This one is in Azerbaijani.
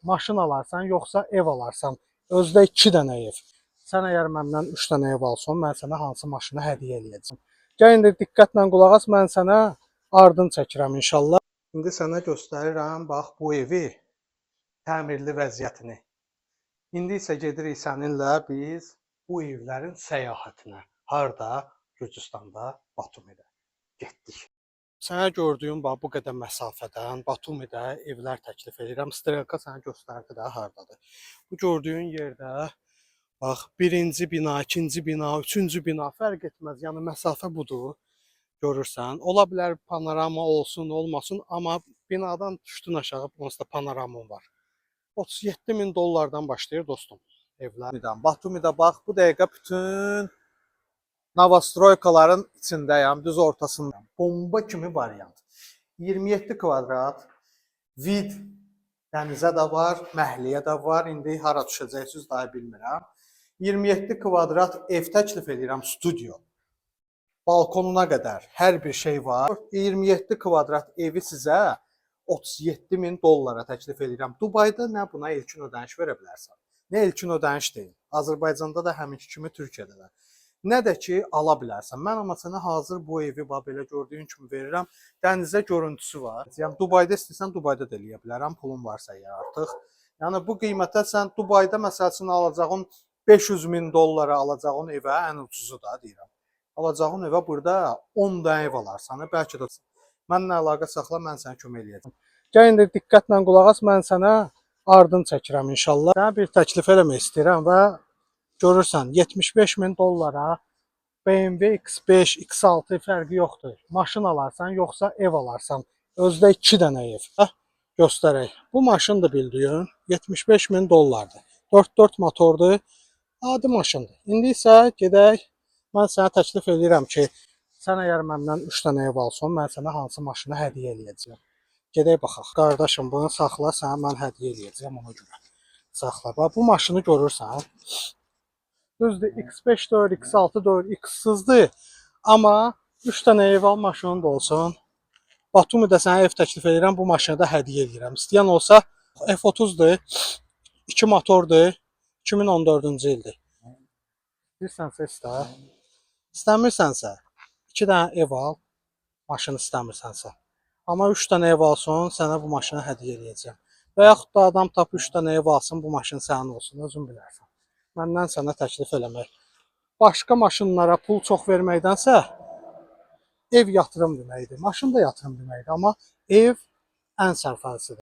Maşın alarsan, yoxsa ev alarsan? Özdə 2 dənə ev. Sən əgər məndən 3 dənə ev alsan, mən sənə hansı maşını hədiyyə eləyəcəm? Gəl indi diqqətlə qulaq as, mən sənə ardın çəkirəm inşallah. İndi sənə göstərirəm, bax bu evi, təmirli vəziyyətini. İndi isə gedirik səninlə biz bu evlərin səyahətinə. Harda? Gürcüstanda, Batumidə. Getdik. Sənə gördüyüm bax bu qədər məsafədən Batumidə evlər təklif edirəm. Strelka sənə göstərdi də hardadır. Bu gördüyün yerdə bax birinci bina, ikinci bina, üçüncü bina fərq etməz. Yəni məsafə budur. Görürsən. Ola bilər panorama olsun, olmasın, amma binadan düşdün aşağı, onsuz da panoramın var. 37 min dollardan başlayır dostum evlər. Batumidə bax bu dəqiqə bütün novostroykaların içindəyəm, düz ortasında. Bomba kimi variant. 27 kvadrat, vid dənizə də var, məhliyə də var. İndi hara düşəcəksiniz daha bilmirəm. 27 kvadrat ev təklif edirəm, studio. Balkonuna qədər hər bir şey var. 27 kvadrat evi sizə 37 min dollara təklif edirəm. Dubayda nə buna ilkin ödəniş verə bilərsən, nə ilkin ödəniş deyil. Azərbaycanda da həminki kimi, Türkiyədə də. Nə də ki ala bilərsən. Mən amma sənə hazır bu evi bax belə gördüyün kimi verirəm. Dənizə görüntüsü var. Yəni Dubayda istəsən Dubayda da eləyə bilərəm, pulun varsa əgər artıq. Yəni bu qiymətə sən Dubayda məsəl üçün alacağın 500 min dollara alacağın evə, ən ucuzu da deyirəm. Alacağın evə burada 10 dənə ev alarsan. Bəlkə də mənimlə əlaqə saxla, mən sənə kömək eləyəcəm. Gəl indi diqqətlə qulaq as, mən sənə ardın çəkirəm inşallah. Sənə bir təklif eləmək istəyirəm və görürsən 75 min dollara BMW X5, X6 fərqi yoxdur. Maşın alarsan, yoxsa ev alarsan? Özdə 2 dənə ev. Hə, göstərək. Bu maşın da bildiyin 75 min dollardır. 4.4 motordur. Adi maşındır. İndi isə gedək. Mən sənə təklif edirəm ki, sən əgər məndən 3 dənə ev alsan, mən sənə hansı maşını hədiyyə eləyəcəm. Gedək baxaq. Qardaşım, bunu saxla, sənə mən hədiyyə eləyəcəm ona görə. Saxla. Bax, bu maşını görürsən. Düzdür, X5 deyil, X6 deyil, X-sızdır. Amma 3 dənə ev al, maşının da olsun. Batumidə sənə ev təklif edirəm, bu maşını da hədiyyə edirəm. İstəyən olsa F30-dur, 2 motordur, 2014-cü ildir. İstəyirsənsə istə. İstəmirsənsə 2 dənə ev al, maşını istəmirsənsə. Amma 3 dənə ev alsın, sənə bu maşını hədiyyə eləyəcəm. Və yaxud da adam tap 3 dənə ev alsın, bu maşın sənin olsun, özün bilərsən. Məndən sənə təklif eləmək. Başqa maşınlara pul çox verməkdənsə ev yatırım deməkdir. Maşın da yatırım deməkdir, amma ev ən sərfəlisidir.